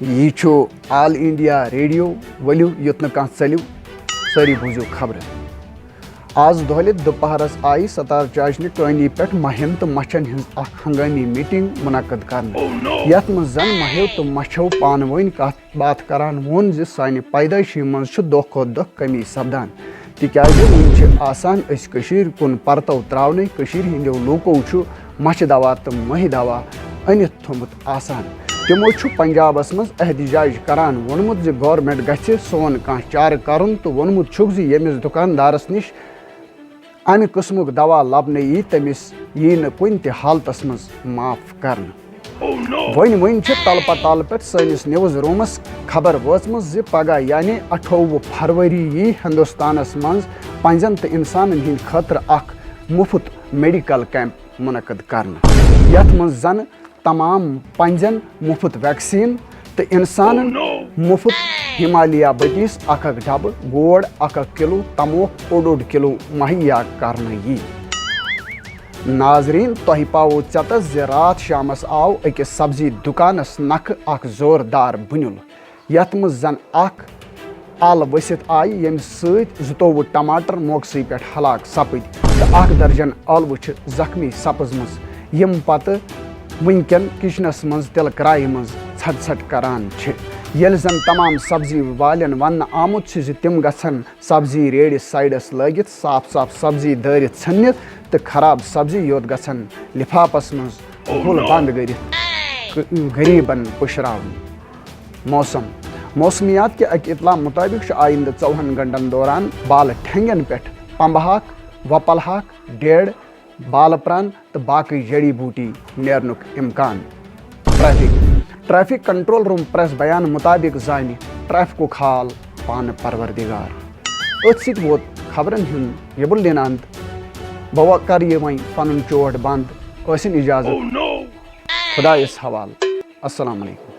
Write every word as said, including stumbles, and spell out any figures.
یہِ چھُ آل India radio. ؤلِو، یُتھ نہٕ کانٛہہ ژٔلِو، سٲری بوٗزِو خبرٕ۔ آز دۄہلہِ دُپہرس آیہِ ستار چاچنہِ کٲنی پٮ۪ٹھ مہٮ۪ن تہٕ مچھن ہٕنٛز اکھ ہنگٲمی میٹنگ منعقد کرنہٕ، یتھ منٛز زن مہٮ۪و تہٕ مچھو پانہٕ وٲنۍ کتھ باتھ کران ووٚن زِ سانہِ پیدٲیشی منٛز چھُ دۄہ کھۄتہٕ دۄہ کمی سپدان، تِکیازِ وُنہِ چھِ آسان أسۍ کٔشیٖرِ کُن پرتو تراونٕے۔ کٔشیٖرِ ہٕنٛدیو لوٗکو چھُ مچھِ دوا تہٕ مٔہۍ دوا أنِتھ تھوٚمُت آسان۔ تِمو چھُ پنجابس منٛز احتجاج کران ووٚنمُت زِ گورنمنٹ گژھِ سون کانٛہہ چارٕ کرُن تہٕ ووٚنمُت چھُکھ زِ ییٚمِس دُکاندارس نِش امہِ قٕسمُک دوا لبنہٕ یی، تٔمِس یی نہٕ کُنہِ تہِ حالتس منٛز معاف کرنہٕ۔ وۄنۍ وۄنۍ چھِ تلہٕ پتہٕ تلہٕ پٮ۪ٹھ سٲنِس نیوز رومس خبر وٲژمٕژ زِ پگاہ یعنی اَٹھووُہ فروری یی ہندوستانس منٛز پنجن تہٕ انسانن ہٕنٛدِ خٲطرٕ اکھ مُفت میڈیکل کیمپ منعقد کرنہٕ، یتھ منٛز زن تمام پنجن مُفت ویکسین تہٕ انسانن مُفت ہمالیہ بتیس اکھ اکھ ڈبہٕ، گوڑ اکھ اکھ کلو، تموک اوٚڑ اوٚڑ کلو مہیا کرنہٕ یی۔ ناظرین، تۄہہِ پاوو ژٮ۪تس زِ راتھ شامس آو أکِس سبزی دُکانس نکھٕ اکھ زوردار بُنیُل، یتھ منٛز زن اکھ ال ؤسِتھ آیہِ، ییٚمہِ سۭتۍ زٕتووُہ ٹماٹر موقعسٕے پٮ۪ٹھ ہلاک سپٕدۍ تہٕ اکھ درجن ٲلوٕ چھِ زخمی سپٕزمٕژ، یِم پتہٕ وٕنکٮ۪ن کچنس منٛز تِلہٕ کرایہِ منٛز ژھٹہٕ ژھٹہٕ کران چھِ۔ ییٚلہِ زن تمام سبزی والٮ۪ن وننہٕ آمُت چھُ زِ تِم گژھن سبزی ریڑِ سایڈس لٲگِتھ صاف صاف سبزی دٲرِتھ ژھٕنِتھ تہٕ خراب سبزی یوت گژھن لفافس منٛز گُل بند کٔرِتھ غریبن پُشراوٕنۍ۔ موسم۔ موسمیات کہِ اَکہِ اطلاع مُطٲبِق چھُ آیندٕ ژوٚوُہن گھنٹن دوران بالہٕ ٹھنگن پٮ۪ٹھ پمبہٕ ہاکھ، وۄپل ہاکھ، ڈیڈ، بالہٕ پران تہٕ باقٕے جڑی بوٗٹی نیرنُک امکان۔ Traffic. Traffic control room press بیان مُطٲبِق زانہِ ٹریفکُک حال پانہٕ پروردگار۔ أتھۍ سۭتۍ ووت خبرن ہُنٛد یہِ بُلڈن اند۔ بہٕ کرٕ یہِ وۄنۍ پنُن چوٹھ بند۔ ٲسِن اجازت۔ خدایس حوالہٕ۔ السلام علیکم۔